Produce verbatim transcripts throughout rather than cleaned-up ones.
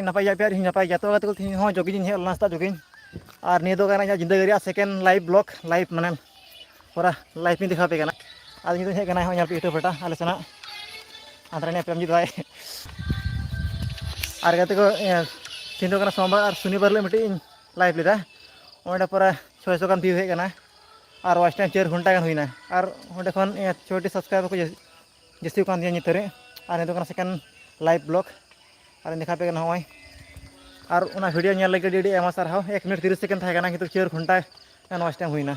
ᱱᱟᱯᱟᱭ ᱜᱮᱭᱟ ᱯᱮ ᱟᱨ ᱤᱧ ᱱᱟᱯᱟᱭ ᱜᱮᱭᱟ᱾ ᱛᱚ ᱜᱟᱛᱮ ᱠᱚ, ᱛᱮᱦᱮᱧ ᱦᱚᱸ jogging ᱤᱧ ᱦᱮᱡ ᱞᱮᱱᱟ, ᱥᱮᱛᱟᱜ jogging᱾ ᱟᱨ ᱱᱤᱭᱟᱹ ᱫᱚ ᱠᱟᱱᱟ ᱤᱧᱟᱹᱜ ᱡᱤᱱᱫᱟᱹᱜᱤ ᱨᱮᱭᱟᱜ second live vlog, live ᱢᱟᱱᱮ ᱯᱩᱨᱟ live ᱤᱧ ᱫᱮᱠᱷᱟᱣ ᱟᱯᱮ ᱠᱟᱱᱟ᱾ ᱟᱨ ᱱᱤᱛᱚᱜ ᱤᱧ ᱦᱮᱡ ᱠᱟᱱᱟ, ᱦᱚᱸ ᱧᱮᱞ ᱯᱮ ᱤᱴᱟᱹ ᱵᱷᱟᱴᱟ ᱟᱞᱮ ᱥᱮᱱᱟᱜ ᱟᱫᱨᱟᱱᱤᱭᱟ ᱯᱨᱮᱢᱡᱤᱛ ᱵᱷᱟᱭ᱾ ᱟᱨ ᱜᱟᱛᱮ ᱠᱚ, ᱤᱭᱟᱹ, ᱛᱮᱦᱮᱧ ᱫᱚ ᱠᱟᱱᱟ ᱥᱳᱢᱵᱟᱨ ᱟᱨ ᱥᱚᱱᱤᱵᱟᱨ ᱦᱤᱞᱳᱜ ᱢᱤᱫᱴᱤᱡ ᱤᱧ live ᱞᱮᱫᱟ, ᱚᱸᱰᱮ ᱯᱩᱨᱟ ᱪᱷᱚᱭ ᱥᱚ ᱜᱟᱱ view ᱦᱮᱡ ᱠᱟᱱᱟ᱾ ᱟᱨ watch time ᱪᱟᱹᱨ ᱜᱷᱚᱱᱴᱟ ᱜᱟᱱ ᱦᱩᱭᱱᱟ᱾ ᱟᱨ ᱚᱸᱰᱮ ᱠᱷᱚᱱ, ᱤᱭᱟᱹ, ᱪᱷᱚᱭᱴᱤ subscriber ᱠᱚ ᱡᱟᱹᱥ-, ᱡᱟᱹᱥᱛᱤ ᱠᱟᱱ ᱛᱤᱧᱟᱹ ᱱᱤᱛ ᱫᱷᱟᱹᱨᱤᱡ᱾ ᱟᱨ ᱱᱤᱛᱚᱜ ᱠᱟᱱᱟ second live vlog᱾ ᱟᱨ ᱫᱮᱠᱷᱟᱣ ᱟᱯᱮ ᱠᱟᱱᱟ ᱱᱚᱜᱼᱚᱭ᱾ ᱟᱨ ᱚᱱᱟ video ᱧᱮᱞ ᱞᱟᱹᱜᱤᱫ ᱟᱹᱰᱤ ᱟᱹᱰᱤ ᱟᱭᱢᱟ ᱥᱟᱨᱦᱟᱣ᱾ ᱮᱠ ᱢᱤᱱᱤᱴ ᱛᱤᱨᱤᱥ second ᱛᱟᱦᱮᱸ ᱠᱟᱱᱟ, ᱠᱤᱱᱛᱩ ᱪᱟᱹᱨ ᱜᱷᱚᱱᱴᱟ ᱜᱟᱱ watch time ᱦᱩᱭᱱᱟ᱾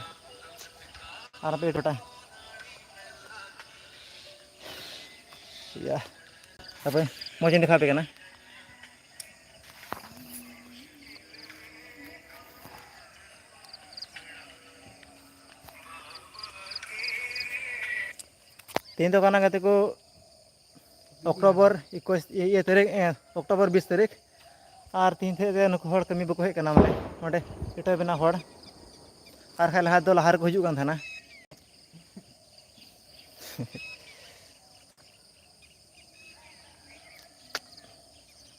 ᱟᱨ ᱟᱯᱮ ᱴᱚᱴᱟ, ᱤᱭᱟ, ᱛᱟᱯᱚᱨᱮ ᱢᱚᱡᱽ ᱤᱧ ᱫᱮᱠᱷᱟᱣ ᱟᱯᱮ ᱠᱟᱱᱟ᱾ ᱛᱮᱦᱮᱧ ᱫᱚ ᱠᱟᱱᱟ ᱜᱟᱛᱮ ᱠᱚ October ᱮᱠᱩᱥ, ᱤᱭᱟᱹ ᱛᱟᱹᱨᱤᱠᱷ, ᱮ, October ᱵᱤᱥ ᱛᱟᱹᱨᱤᱠᱷ᱾ ᱟᱨ ᱛᱮᱦᱮᱧ ᱛᱮᱫ ᱱᱩᱠᱩ ᱦᱚᱲ ᱠᱟᱹᱢᱤ ᱵᱟᱠᱚ ᱦᱮᱡ ᱠᱟᱱᱟ, ᱢᱟᱱᱮ ᱱᱚᱸᱰᱮ ᱤᱴᱟᱹ ᱵᱮᱱᱟᱣ ᱦᱚᱲ᱾ ᱟᱨ ᱠᱷᱟᱡ ᱞᱟᱦᱟ ᱫᱚ ᱞᱟᱦᱟ ᱨᱮᱠᱚ ᱦᱤᱡᱩᱜ ᱠᱟᱱ ᱛᱟᱦᱮᱱᱟ᱾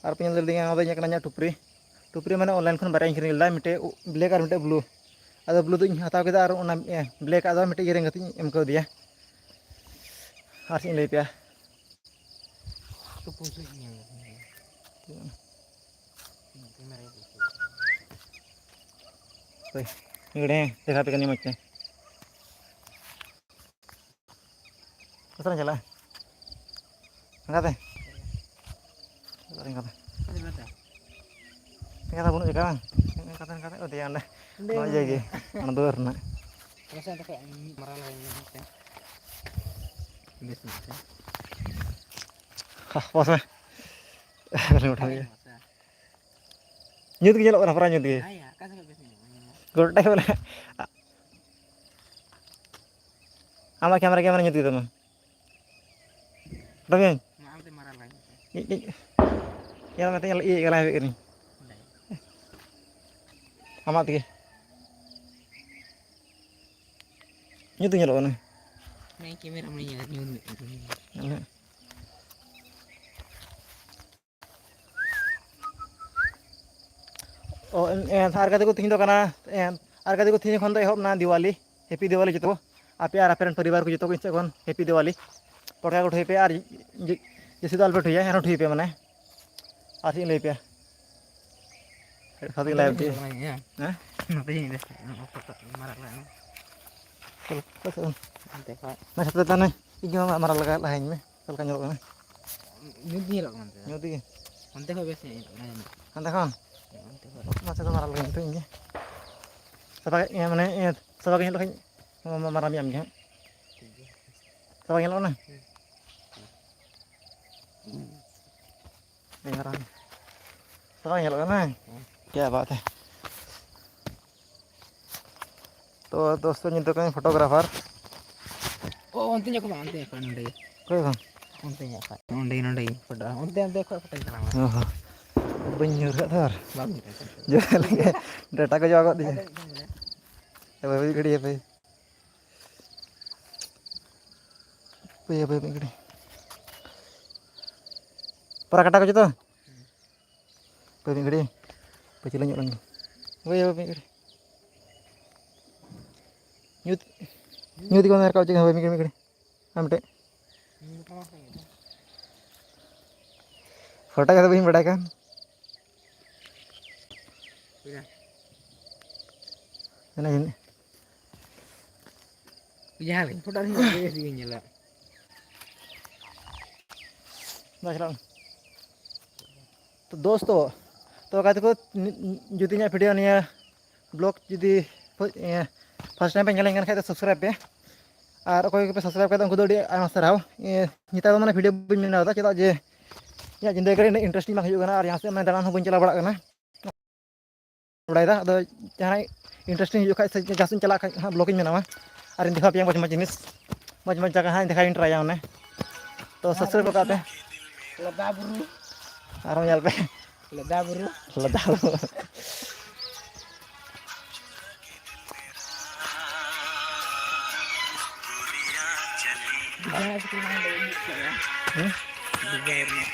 ᱟᱨ ᱯᱮ ᱧᱮᱞ ᱫᱟᱲᱮᱭᱟᱜ ᱠᱟᱱᱟ, ᱚᱱᱟ ᱫᱚ ᱤᱧᱟᱹᱜ ᱠᱟᱱᱟ, ᱤᱧᱟᱹᱜ ᱴᱩᱯᱨᱤ᱾ ᱴᱩᱯᱨᱤ ᱢᱟᱱᱮ online ᱠᱷᱚᱱ ᱵᱟᱨᱭᱟᱧ ᱠᱤᱨᱤᱧ ᱞᱮᱫᱟ, ᱢᱤᱫᱴᱮᱡ black ᱟᱨ ᱢᱤᱫᱴᱮᱡ blue᱾ ᱟᱫᱚ blue ᱫᱚ ᱤᱧ ᱦᱟᱛᱟᱣ ᱠᱮᱫᱟ ᱟᱨ ᱚᱱᱟ, ᱮ, black ᱟᱜ ᱫᱚ ᱢᱤᱫᱴᱮᱡ ᱤᱭᱟᱹ ᱨᱮᱱ ᱜᱟᱛᱮᱧ ᱮᱢ ᱠᱟᱣᱫᱮᱭᱟ᱾ ᱟᱨ ᱪᱮᱫ ᱤᱧ ᱞᱟᱹᱭ ᱟᱯᱮᱭᱟ? ᱦᱳᱭ, ᱱᱚᱰᱮ ᱫᱮᱠᱷᱟ ᱟᱯᱮ ᱠᱟᱹᱱᱟᱹᱧ ᱢᱚᱡᱽ ᱛᱮ᱾ ᱚᱠᱟ ᱥᱮᱫ ᱮᱢ ᱪᱟᱞᱟᱜᱼᱟ? ᱦᱟᱱᱠᱟᱛᱮ? ᱪᱟᱞᱟᱜ ᱟᱹᱧ ᱦᱟᱱᱠᱟᱛᱮ᱾ ᱦᱟᱱᱠᱟᱛᱮ ᱵᱟᱹᱱᱩᱜ ᱡᱟᱭᱜᱟ ᱵᱟᱝ? ᱦᱟᱱᱠᱟᱛᱮ, ᱦᱟᱱᱠᱟᱛᱮ, ᱚ, ᱫᱮᱭᱟ ᱚᱸᱰᱮ᱾ ᱚᱸᱰᱮ ᱱᱚᱜᱼᱚᱭ ᱡᱮ ᱜᱮ, ᱚᱱᱟ ᱫᱩᱣᱟᱹᱨ ᱨᱮᱱᱟᱜ᱾ ᱟᱞᱮ ᱥᱮᱫ ᱫᱚ ᱠᱷᱟᱡ ᱢᱤᱫ ᱢᱟᱨᱟᱝ ᱞᱟᱜᱟᱣ ᱧᱚᱜ ᱛᱮ᱾ ᱵᱮᱥ ᱧᱚᱜ ᱛᱮ᱾ ᱦᱟ, ᱯᱚᱥ ᱢᱮ᱾ ᱟᱞᱮ ᱢᱤᱫᱴᱟᱝ ᱜᱮ᱾ ᱧᱩᱛ ᱜᱮ ᱧᱮᱞᱚᱜ ᱠᱟᱱᱟ, ᱯᱩᱨᱟᱹ ᱧᱩᱛ ᱜᱮ᱾ ᱦᱮᱸ ᱭᱟ, ᱚᱠᱟ ᱥᱮᱫ ᱵᱮᱥ ᱧᱚᱜ ᱧᱮᱞᱚᱜᱼᱟ? ᱜᱚᱴᱟ ᱜᱮ ᱵᱚᱞᱮ᱾ ᱟᱢᱟᱜ camera, camera ᱧᱩᱛ ᱜᱮᱛᱟᱢᱟ᱾ ᱨᱚᱵᱤᱱ᱾ ᱢᱟ, ᱟᱢ ᱛᱮ ᱢᱟᱨᱟᱝ ᱞᱟᱭ ᱢᱮ᱾ ᱤᱧ, ᱤᱧ, ᱧᱮᱞ ᱢᱮ, ᱧᱮᱞ, ᱤᱭᱟᱹ, ᱞᱟᱭ ᱦᱩᱭᱩᱜ ᱠᱟᱹᱱᱟᱹᱧ᱾ ᱟᱢᱟᱜ ᱛᱮᱜᱮ᱾ ᱧᱩᱛ ᱜᱮ ᱧᱮᱞᱚᱜ ᱠᱟᱱᱟ᱾ ᱦᱮᱸ, camera ᱢᱟ ᱧᱮᱞ, ᱧᱩᱛ ᱧᱚᱜ ᱜᱮ᱾ ᱦᱮᱸ᱾ ᱚ, ᱮᱱ, ᱮᱱ, ᱟᱨ ᱜᱟᱛᱮ ᱠᱚ, ᱛᱤᱦᱤᱧ ᱫᱚ ᱠᱟᱱᱟ, ᱮᱱ, ᱟᱨ ᱜᱟᱛᱮ ᱠᱚ, ᱛᱤᱦᱤᱧ ᱠᱷᱚᱱ ᱫᱚ ᱮᱦᱚᱵ ᱱᱟ ᱫᱤᱣᱟᱞᱤ᱾ ᱦᱮᱯᱤ ᱫᱤᱣᱟᱞᱤ ᱡᱚᱛᱚ ᱠᱚ᱾ ᱟᱯᱮ ᱟᱨ ᱟᱯᱮ ᱨᱮᱱ ᱯᱚᱨᱤᱵᱟᱨ ᱠᱚ ᱡᱚᱛᱚ ᱠᱚ ᱤᱧ ᱥᱮᱫ ᱠᱷᱚᱱ ᱦᱮᱯᱤ ᱫᱤᱣᱟᱞᱤ᱾ ᱯᱚᱴᱠᱟ ᱠᱚ ᱩᱴᱷᱟᱹᱣ ᱯᱮ ᱟᱨ ᱡᱮ-, ᱡᱮᱥᱮ ᱫᱚ ᱟᱞᱚᱯᱮ ᱩᱴᱷᱟᱹᱣᱟ, ᱮᱱᱦᱚᱸ ᱩᱴᱷᱟᱹᱣ ᱯᱮ ᱢᱟᱱᱮ᱾ ᱟᱨ ᱪᱮᱫ ᱤᱧ ᱞᱟᱹᱭ ᱯᱮᱭᱟ? ᱥᱟᱫᱤ ᱞᱟᱭᱤᱵ ᱫᱤ᱾ ᱦᱮᱸ? ᱱᱚᱛᱮ ᱦᱤᱡᱩᱜ ᱢᱮ᱾ ᱢᱟᱨᱟᱝ ᱞᱟᱜᱟᱜ ᱢᱮ᱾ ᱪᱚᱞᱚ, ᱪᱚᱞᱚ, ᱪᱚᱞᱚ᱾ ᱚᱱᱛᱮ ᱠᱷᱚᱡ᱾ ᱢᱟ, ᱥᱟᱯᱲᱮ ᱛᱟᱦᱮᱱᱟ᱾ ᱤᱧ ᱦᱚᱸ ᱢᱟᱨᱟᱝ ᱞᱟᱜᱟ ᱞᱟᱦᱟᱧ ᱢᱮ᱾ ᱪᱮᱫ ᱞᱮᱠᱟ ᱧᱮᱞᱚᱜ ᱠᱟᱱᱟ? ᱧᱩᱛ ᱜᱮ ᱧᱮᱞᱚᱜ ᱠᱟᱱᱟ ᱛᱚ᱾ ᱧᱩᱛ ᱜᱮ? ᱚᱱᱛᱮ ᱠᱷᱚᱡ ᱵᱮᱥ ᱧᱚᱜ ᱧᱮᱞᱚᱜ ᱠᱟᱱᱟ ᱡᱟᱹᱱᱤᱡ᱾ ᱦᱟᱱᱛᱮ ᱠᱷᱚᱱ? ᱚᱱᱛᱮ ᱠᱷᱚᱡ᱾ ᱢᱟᱥᱮ ᱫᱚ ᱢᱟᱨᱟᱝ ᱞᱟᱜᱟ ᱧᱮᱞ ᱛᱚ ᱤᱧ ᱜᱮ᱾ ᱥᱟᱯᱷᱟ ᱜᱮ, ᱢᱟᱱᱮ, ᱤᱭᱟᱹ, ᱥᱟᱯᱷᱟ ᱜᱮ ᱧᱮᱞᱚᱜ ᱠᱷᱟᱱ ᱢᱟ-, ᱢᱟ-, ᱢᱟᱨᱟᱝ ᱧᱟᱢ ᱜᱮ ᱦᱟᱸᱜ᱾ ᱴᱷᱤᱠ ᱜᱮᱭᱟ᱾ ᱥᱟᱯᱷᱟ ᱜᱮ ᱧᱮᱞᱚᱜ ᱠᱟᱱᱟ? ᱦᱩᱸ᱾ ᱟᱹᱰᱤ ᱢᱟᱨᱟᱝ᱾ ᱥᱟᱯᱷᱟ ᱜᱮ ᱧᱮᱞᱚᱜ ᱠᱟᱱᱟ? ᱦᱩᱸ᱾ ᱠᱭᱟ ᱵᱟᱛ ᱦᱮ᱾ ᱛᱚ ᱫᱳᱥᱛᱳ, ᱧᱤᱫᱟᱹ ᱠᱟᱹᱧ ᱯᱷᱳᱴᱳᱜᱨᱟᱯᱷᱟᱨ᱾ ᱚ, ᱚᱱᱛᱮ ᱧᱚᱜ ᱠᱷᱚᱱ ᱵᱟᱝ, ᱚᱱᱛᱮ ᱧᱚᱜ ᱠᱷᱚᱱ, ᱱᱚᱸᱰᱮ᱾ ᱚᱠᱚᱭ ᱵᱟᱝ? ᱚᱱᱛᱮ ᱧᱚᱜ ᱠᱷᱚᱱ, ᱱᱚᱸᱰᱮ, ᱱᱚᱸᱰᱮ ᱯᱷᱳᱴᱳ, ᱚᱱᱛᱮ, ᱚᱱᱛᱮ ᱠᱷᱚᱱ ᱯᱷᱳᱴᱳᱧ ᱪᱟᱞᱟᱣᱟ᱾ ᱚ ᱦᱚᱸ᱾ ᱵᱟᱹᱧ ᱧᱩᱨ ᱠᱟᱜ ᱛᱚ ᱟᱨ᱾ ᱵᱟᱢ ᱧᱩᱨ ᱠᱟᱜ᱾ ᱡᱚᱨ ᱞᱮᱠᱟ ᱰᱟᱴᱟ ᱠᱚ ᱡᱚ ᱜᱚᱫ ᱛᱤᱧᱟ᱾ ᱟᱫᱚ ᱢᱤᱫ ᱜᱷᱟᱹᱲᱤᱡ ᱦᱟᱯᱮ᱾ ᱦᱟᱯᱮ, ᱦᱟᱯᱮ, ᱢᱤᱫ ᱜᱷᱟᱹᱲᱤᱡ᱾ ᱯᱟᱨᱟ ᱠᱟᱴᱟ ᱠᱚ ᱡᱚᱛᱚ? ᱦᱟᱯᱮ ᱢᱤᱫ ᱜᱷᱟᱹᱲᱤᱡ, ᱯᱟᱹᱪᱷᱞᱟᱹ ᱧᱚᱜ ᱞᱮᱱ ᱜᱮ᱾ ᱦᱳᱭ, ᱦᱳᱭ, ᱢᱤᱫ ᱜᱷᱟᱹᱲᱤᱡ᱾ ᱧᱩᱛ, ᱧᱩᱛ ᱜᱮ ᱵᱟᱝ ᱨᱟᱠᱟᱵ ᱪᱮᱫ ᱦᱚᱸ᱾ ᱦᱳᱭ, ᱢᱤᱫ ᱜᱷᱟᱹᱲᱤᱡ, ᱢᱤᱫ ᱜᱷᱟᱹᱲᱤᱡ᱾ ᱟᱢ ᱴᱷᱮᱡ᱾ ᱯᱷᱳᱴᱳ ᱠᱟᱛᱷᱟ ᱵᱟᱹᱧ ᱵᱟᱰᱟᱭ ᱠᱟᱱ᱾ ᱚᱱᱟ ᱜᱮ᱾ ᱡᱟᱦᱟᱸ ᱨᱮᱜᱮ ᱯᱷᱳᱴᱳ ᱨᱮᱜᱮ ᱵᱮᱥ ᱜᱮᱧ ᱧᱮᱞᱟ᱾ ᱵᱟᱭ ᱪᱟᱞᱟᱜ ᱠᱟᱱᱟ᱾ ᱛᱚ ᱫᱳᱥᱛᱚ, ᱛᱚ ᱜᱟᱛᱮ ᱠᱚ, ᱡᱩᱫᱤ ᱤᱧᱟᱹᱜ ᱵᱷᱤᱰᱤᱭᱳ ᱱᱤᱭᱟᱹ ᱵᱞᱚᱜ ᱡᱩᱫᱤ ᱯᱷᱟᱥᱴ ᱴᱟᱭᱤᱢ ᱯᱮ ᱧᱮᱞᱮᱧ ᱠᱟᱱ ᱠᱷᱟᱡ ᱫᱚ ᱥᱟᱵᱥᱠᱨᱟᱭᱤᱵᱽ ᱯᱮ᱾ ᱟᱨ ᱚᱠᱚᱭ ᱠᱚᱯᱮ ᱥᱟᱵᱥᱠᱨᱟᱭᱤᱵᱽ ᱠᱟᱫᱟ ᱩᱱᱠᱩ ᱫᱚ ᱟᱹᱰᱤ ᱟᱭᱢᱟ ᱥᱟᱨᱦᱟᱣ᱾ ᱮ, ᱱᱮᱛᱟᱨ ᱫᱚ ᱢᱟᱱᱮ ᱵᱷᱤᱰᱤᱭᱳ ᱵᱟᱹᱧ ᱵᱮᱱᱟᱣ ᱮᱫᱟ, ᱪᱮᱫᱟᱜ ᱡᱮ ᱤᱧᱟᱹᱜ ᱡᱤᱱᱫᱮᱜᱤ ᱨᱮ ᱤᱱᱟᱹᱜ ᱤᱱᱴᱟᱨᱮᱥᱴᱤᱝ ᱵᱟᱝ ᱦᱩᱭᱩᱜ ᱠᱟᱱᱟ ᱟᱨ ᱡᱟᱦᱟᱸ ᱥᱮᱫ ᱢᱟᱱᱮ ᱫᱟᱬᱟᱱ ᱦᱚᱸ ᱵᱟᱹᱧ ᱪᱟᱞᱟᱣ ᱵᱟᱲᱟᱜ ᱠᱟᱱᱟ᱾ ᱵᱟᱲᱟᱭᱮᱫᱟ᱾ ᱟᱫᱚ ᱡᱟᱦᱟᱸᱭ ᱤᱱᱴᱟᱨᱮᱥᱴᱤᱝ ᱦᱩᱭᱩᱜ ᱠᱷᱟᱡ ᱥᱮ ᱡᱟᱦᱟᱸ ᱥᱮᱫ ᱤᱧ ᱪᱟᱞᱟᱜ ᱠᱷᱟᱡ ᱦᱟᱸᱜ ᱵᱞᱚᱜ ᱤᱧ ᱵᱮᱱᱟᱣᱟ ᱟᱨᱤᱧ ᱫᱮᱠᱷᱟᱣ ᱯᱮᱭᱟ ᱢᱚᱡᱽ ᱢᱚᱡᱽ ᱡᱤᱱᱤᱥ, ᱢᱚᱡᱽ ᱢᱚᱡᱽ ᱡᱟᱭᱜᱟ ᱦᱟᱸᱜ ᱤᱧ ᱫᱮᱠᱷᱟᱣ ᱤᱧ ᱴᱨᱟᱭᱟ ᱚᱱᱮ᱾ ᱛᱚ ᱥᱟᱵᱥᱠᱨᱟᱭᱤᱵᱽ ᱠᱟᱜ ᱯᱮ᱾ ᱞᱟᱫᱟ ᱵᱩᱨᱩ᱾ ᱟᱨᱦᱚᱸ ᱧᱮᱞ ᱯᱮ᱾ ᱞᱟᱫᱟ ᱵᱩᱨᱩ᱾ ᱞᱟᱫᱟ ᱵᱩᱨᱩ᱾ ᱡᱟᱦᱟᱸ ᱥᱠᱩᱞ ᱠᱷᱚᱱ ᱞᱮ ᱤᱫᱤᱭᱮᱫ ᱠᱚᱣᱟ᱾ ᱦᱮᱸ?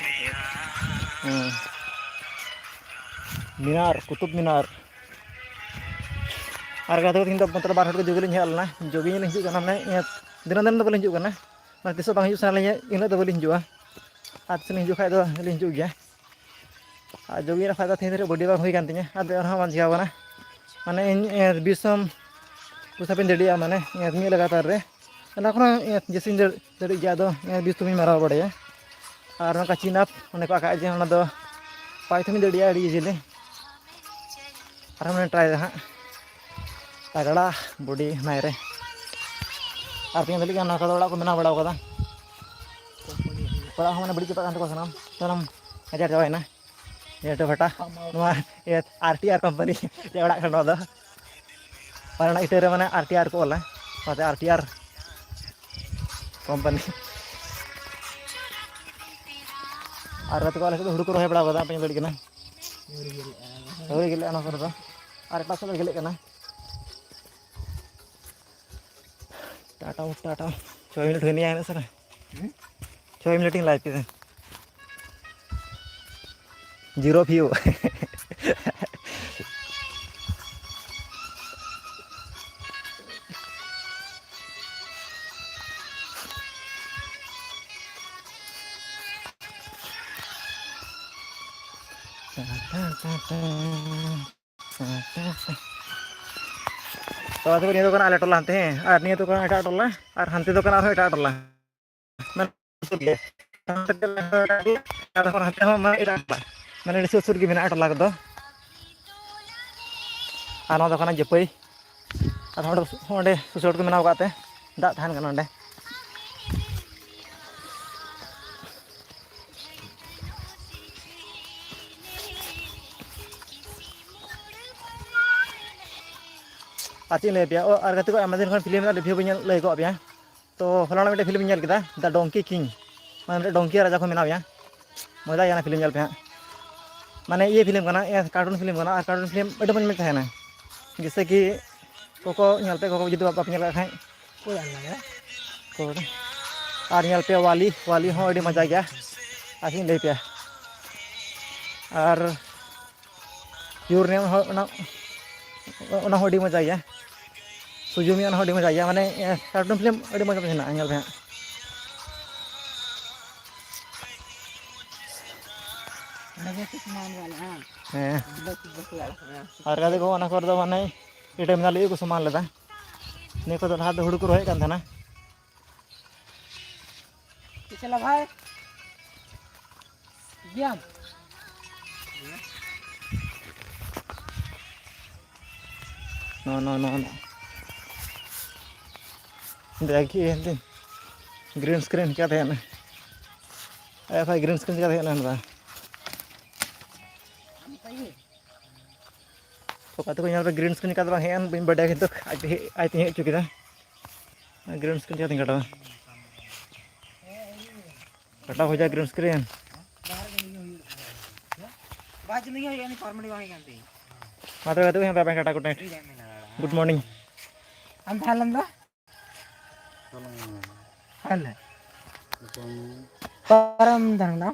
ᱦᱮᱸ᱾ ᱢᱤᱱᱟᱨ, ᱠᱩᱛᱩᱵ ᱢᱤᱱᱟᱨ᱾ ᱟᱨ ᱜᱟᱛᱮ ᱠᱚ, ᱛᱮᱦᱮᱧ ᱫᱚ ᱢᱚᱛᱞᱚᱵ ᱵᱟᱨ ᱦᱚᱲ ᱜᱮ ᱡᱳᱜᱤ ᱞᱤᱧ ᱦᱮᱡ ᱞᱮᱱᱟ, ᱡᱳᱜᱤ ᱞᱤᱧ ᱦᱤᱡᱩᱜ ᱠᱟᱱᱟ, ᱢᱟᱱᱮ, ᱤᱭᱟᱹ, ᱫᱤᱱᱟᱹᱢ ᱫᱤᱱ ᱫᱚ ᱵᱟᱹᱞᱤᱧ ᱦᱤᱡᱩᱜ ᱠᱟᱱᱟ, ᱢᱟᱱᱮ, ᱛᱤᱥ ᱦᱚᱸ ᱵᱟᱝ ᱦᱤᱡᱩᱜ ᱥᱟᱱᱟ ᱞᱤᱧᱟ, ᱤᱱᱟᱹᱜ ᱫᱚ ᱵᱟᱹᱞᱤᱧ ᱦᱤᱡᱩᱜᱼᱟ᱾ ᱟᱨ ᱛᱤᱥ ᱞᱤᱧ ᱦᱤᱡᱩᱜ ᱠᱷᱟᱡ ᱫᱚ ᱞᱤᱧ ᱦᱤᱡᱩᱜ ᱜᱮᱭᱟ᱾ ᱟᱨ ᱡᱳᱜᱤ ᱨᱮᱱᱟᱜ ᱯᱷᱟᱭᱫᱟ ᱛᱮᱦᱮᱧ ᱫᱷᱟᱹᱨᱤᱡ ᱵᱚᱰᱤ ᱵᱟᱝ ᱦᱩᱭ ᱠᱟᱱ ᱛᱤᱧᱟᱹ, ᱟᱫᱚ ᱮᱱ ᱨᱮᱦᱚᱸ ᱵᱟᱝ ᱪᱤᱠᱟᱹᱣ ᱠᱟᱱᱟ᱾ ᱢᱟᱱᱮ, ᱤᱧ, ᱮ, ᱵᱤᱥ ᱦᱚᱸ ᱯᱩᱥᱟᱵᱤᱧ ᱫᱟᱲᱮᱭᱟᱜᱼᱟ, ᱢᱟᱱᱮ, ᱮ, ᱢᱤᱫ ᱞᱟᱜᱟᱛᱟᱨ ᱨᱮ᱾ ᱚᱱᱟ ᱠᱷᱚᱱᱟᱜ, ᱮ, ᱡᱟᱹᱥᱛᱤᱧ ᱫᱟᱹᱲ, ᱫᱟᱲᱮᱜ ᱜᱮᱭᱟ, ᱟᱫᱚ, ᱮ, ᱵᱤᱥ ᱦᱚᱸ ᱵᱟᱹᱧ ᱢᱟᱨᱟᱣ ᱵᱟᱲᱟᱭᱟ᱾ ᱟᱨ ᱱᱚᱝᱠᱟ chin up, ᱚᱱᱮ ᱠᱚ ᱟᱠᱟᱫ ᱡᱮ, ᱚᱱᱟ ᱫᱚ ᱯᱟᱭᱛᱷᱚᱱᱤᱧ ᱫᱟᱲᱮᱭᱟᱜᱼᱟ ᱟᱹᱰᱤ easily᱾ ᱟᱨᱦᱚᱸ ᱢᱟᱱᱮ try ᱫᱟ ᱦᱟᱸᱜ᱾ ᱛᱟᱜᱲᱟ body ᱦᱮᱱᱟᱭ ᱨᱮ᱾ ᱟᱨ ᱛᱤᱧ ᱫᱟᱲᱮᱭᱟᱜ ᱠᱟᱱᱟ, ᱱᱚᱣᱟ ᱠᱚᱫᱚ ᱚᱲᱟᱜ ᱠᱚ ᱵᱮᱱᱟᱣ ᱵᱟᱲᱟᱣ ᱠᱟᱫᱟ᱾ ᱚᱲᱟᱜ ᱦᱚᱸ ᱢᱟᱱᱮ ᱵᱟᱹᱲᱤᱡ ᱪᱟᱵᱟᱜ ᱠᱟᱱ ᱛᱟᱠᱚᱣᱟ ᱥᱟᱱᱟᱢ, ᱥᱟᱱᱟᱢ ᱦᱟᱡᱟᱨ ᱪᱟᱵᱟᱭᱮᱱᱟ᱾ ᱤᱭᱟᱹ ᱴᱚ ᱵᱷᱟᱴᱟ, ᱱᱚᱣᱟ ᱤᱭᱟᱹ ᱟᱨ ᱴᱤ ᱟᱨ ᱠᱳᱢᱯᱟᱱᱤ ᱨᱮᱭᱟᱜ ᱚᱲᱟᱜ ᱠᱟᱱᱟ ᱱᱚᱣᱟ ᱫᱚ᱾ ᱟᱨ ᱚᱱᱟ ᱤᱴᱟᱹ ᱨᱮ ᱢᱟᱱᱮ ᱟᱨ ᱴᱤ ᱟᱨ ᱠᱚ ᱚᱞᱟ, ᱚᱱᱟᱛᱮ ᱟᱨ ᱴᱤ ᱟᱨ ᱠᱳᱢᱯᱟᱱᱤ᱾ ᱟᱨ ᱜᱟᱛᱮ ᱠᱚ ᱟᱞᱮ ᱥᱮᱫ ᱫᱚ ᱦᱩᱲᱩ ᱠᱚ ᱨᱚᱦᱚᱭ ᱵᱟᱲᱟ ᱠᱟᱫᱟ, ᱟᱯᱮ ᱧᱮᱞ ᱫᱟᱲᱮᱭᱟᱜ ᱠᱟᱱᱟ᱾ ᱟᱹᱣᱨᱤ ᱜᱮᱞᱮᱜᱼᱟ ᱚᱱᱟ ᱠᱚᱨᱮ ᱫᱚ, ᱟᱨ ᱮᱴᱟᱜ ᱥᱮᱫ ᱫᱚ ᱜᱮᱞᱮᱜ ᱠᱟᱱᱟ᱾ ᱴᱟᱴᱟ, ᱴᱟᱴᱟ᱾ ᱪᱷᱚᱭ ᱢᱤᱱᱤᱴ ᱦᱩᱭᱱᱟ ᱤᱱᱟᱹᱜ ᱥᱟᱨᱟ᱾ ᱦᱩᱸ? ᱪᱷᱚᱭ ᱢᱤᱱᱤᱴ ᱤᱧ live ᱠᱮᱫᱟ᱾ Zero view᱾ ᱛᱚ, ᱟᱫᱚ ᱱᱤᱭᱟᱹ ᱫᱚ ᱠᱟᱱᱟ ᱟᱞᱮ ᱴᱚᱞᱟ ᱦᱟᱱᱛᱮ, ᱦᱮᱸ, ᱟᱨ ᱱᱤᱭᱟᱹ ᱫᱚ ᱠᱟᱱᱟ ᱮᱴᱟᱜ ᱴᱚᱞᱟ, ᱟᱨ ᱦᱟᱱᱛᱮ ᱫᱚ ᱠᱟᱱᱟ ᱟᱨᱦᱚᱸ ᱮᱴᱟᱜ ᱴᱚᱞᱟ᱾ ᱢᱟᱱᱮ ᱥᱩᱨ ᱜᱮ᱾ ᱟᱨ ᱦᱟᱱᱛᱮ ᱦᱚᱸ ᱢᱟᱱᱮ ᱮᱴᱟᱜ ᱴᱚᱞᱟ᱾ ᱢᱟᱱᱮ ᱟᱹᱰᱤ ᱥᱩᱨ ᱥᱩᱨ ᱜᱮ ᱢᱮᱱᱟᱜᱼᱟ ᱴᱚᱞᱟ ᱠᱚᱫᱚ᱾ ᱟᱨ ᱱᱚᱣᱟ ᱫᱚ ᱠᱟᱱᱟ ᱡᱟᱹᱯᱟᱹᱭ᱾ ᱟᱨ ᱚᱸᱰᱮ, ᱚᱸᱰᱮ ᱥᱩᱥᱟᱹᱨ ᱠᱚ ᱵᱮᱱᱟᱣ ᱟᱠᱟᱫ ᱛᱮ ᱫᱟᱜ ᱛᱟᱦᱮᱱ ᱠᱟᱱᱟ ᱚᱸᱰᱮ᱾ ᱟᱨ ᱪᱮᱫ ᱤᱧ ᱞᱟᱹᱭ ᱟᱯᱮᱭᱟ, ᱚ, ᱟᱨ ᱜᱟᱛᱮ ᱠᱚ, ᱟᱭᱢᱟ ᱫᱤᱱ ᱠᱷᱚᱱ film ᱨᱮᱱᱟᱜ review ᱵᱟᱹᱧ ᱧᱮᱞ, ᱞᱟᱹᱭ ᱜᱚᱫ ᱟᱯᱮᱭᱟ᱾ ᱛᱚ, ᱦᱚᱞᱟ ᱱᱚᱜ ᱢᱤᱫᱴᱮᱱ film ᱤᱧ ᱧᱮᱞ ᱠᱮᱫᱟ, The Donkey King, ᱢᱟᱱᱮ ᱢᱤᱫᱴᱮᱱ donkey ᱨᱟᱡᱟ ᱠᱚ ᱵᱮᱱᱟᱣ ᱮᱭᱟ᱾ ᱢᱚᱡᱟ ᱜᱮᱭᱟ ᱚᱱᱟ film ᱧᱮᱞ ᱯᱮ ᱦᱟᱸᱜ᱾ ᱢᱟᱱᱮ ᱤᱭᱟᱹ film ᱠᱟᱱᱟ, ᱤᱭᱟᱹ cartoon film ᱠᱟᱱᱟ, ᱟᱨ cartoon film ᱟᱹᱰᱤ ᱢᱚᱡᱽ ᱢᱚᱡᱽ ᱛᱟᱦᱮᱱᱟ᱾ ᱡᱮᱭᱥᱮ ᱠᱤ ᱠᱚᱠᱚ ᱧᱮᱞ ᱯᱮ, ᱠᱚᱠᱚ ᱡᱩᱫᱤ ᱵᱟᱯᱮ ᱧᱮᱞ ᱠᱟᱜ ᱠᱷᱟᱡ᱾ ᱠᱚ ᱟᱨ ᱧᱮᱞ ᱯᱮ ᱣᱟᱞᱤ, ᱣᱟᱞᱤ ᱦᱚᱸ ᱟᱹᱰᱤ ᱢᱚᱡᱟ ᱜᱮᱭᱟ᱾ ᱟᱨ ᱪᱮᱫ ᱤᱧ ᱞᱟᱹᱭ ᱯᱮᱭᱟ, ᱟᱨ ᱤᱭᱩᱨᱮᱱᱤᱭᱟᱢ ᱦᱚᱸ ᱚᱱᱟ, ᱚᱱᱟ ᱦᱚᱸ ᱟᱹᱰᱤ ᱢᱚᱡᱟ ᱜᱮᱭᱟ᱾ ᱥᱩᱡᱩᱢᱤ ᱚᱱᱟ ᱦᱚᱸ ᱟᱹᱰᱤ ᱢᱚᱡᱟ ᱜᱮᱭᱟ, ᱢᱟᱱᱮ, ᱮ, cartoon film ᱟᱹᱰᱤ ᱢᱚᱡᱽ ᱢᱚᱡᱽ ᱦᱮᱱᱟᱜᱼᱟ, ᱧᱮᱞ ᱯᱮ ᱦᱟᱸᱜ᱾ ᱦᱮᱸ᱾ ᱟᱨ ᱜᱟᱛᱮ ᱠᱚ, ᱚᱱᱟ ᱠᱚᱨᱮ ᱫᱚ ᱢᱟᱱᱮ ᱮᱴᱟᱜ ᱢᱮᱱᱟᱜ ᱞᱟᱹᱜᱤᱫ ᱠᱚ ᱥᱟᱢᱟᱱ ᱞᱮᱫᱟ᱾ ᱱᱤᱭᱟᱹ ᱠᱚᱫᱚ ᱞᱟᱦᱟ ᱫᱚ ᱦᱩᱲᱩ ᱠᱚ ᱨᱚᱦᱚᱭᱮᱫ ᱠᱟᱱ ᱛᱟᱦᱮᱱᱟ᱾ ᱪᱮᱫ ᱪᱟᱞᱟ ᱵᱷᱟᱭ? ᱜᱮᱭᱟᱢ? No, no, no, no. ᱫᱮᱠᱷᱤ ᱮᱱᱛᱮ green screen ᱪᱤᱠᱟᱹ ᱛᱟᱦᱮᱱᱟ? ᱮ ᱵᱷᱟᱭ, green screen ᱪᱤᱠᱟᱹ ᱛᱟᱦᱮᱱᱟ ᱱᱚᱣᱟ? ᱛᱚ ᱜᱟᱛᱮ ᱠᱚ, ᱧᱮᱞ ᱯᱮ, green screen ᱪᱤᱠᱟᱹ ᱫᱚ ᱵᱟᱝ ᱦᱮᱡ ᱮᱱ, ᱵᱟᱹᱧ ᱵᱟᱰᱟᱭᱟ, ᱠᱤᱱᱛᱩ ᱟᱡ ᱛᱮ ᱦᱮᱡ, ᱟᱡ ᱛᱮ ᱦᱮᱡ ᱦᱚᱪᱚ ᱠᱮᱫᱟ᱾ Green screen ᱪᱤᱠᱟᱹᱛᱤᱧ ᱠᱟᱴᱟᱣᱟ? ᱠᱟᱴᱟᱣ ᱦᱩᱭ ᱡᱟ green screen᱾ ᱵᱟᱭ ᱪᱟᱹᱞᱩᱭᱟ, ᱩᱱᱤ permanent ᱵᱟᱝ ᱦᱩᱭ ᱠᱟᱱ ᱛᱤᱧ᱾ ᱢᱟ ᱛᱚᱵᱮ, ᱛᱚᱵᱮ, bye bye, Tata, good night, good morning. ᱟᱢ ᱛᱟᱦᱮᱸ ᱞᱮᱱ ᱫᱚ? ᱛᱟᱦᱞᱮ᱾ ᱚᱠᱟᱨᱮᱢ ᱛᱟᱦᱮᱸ ᱞᱮᱱᱟ?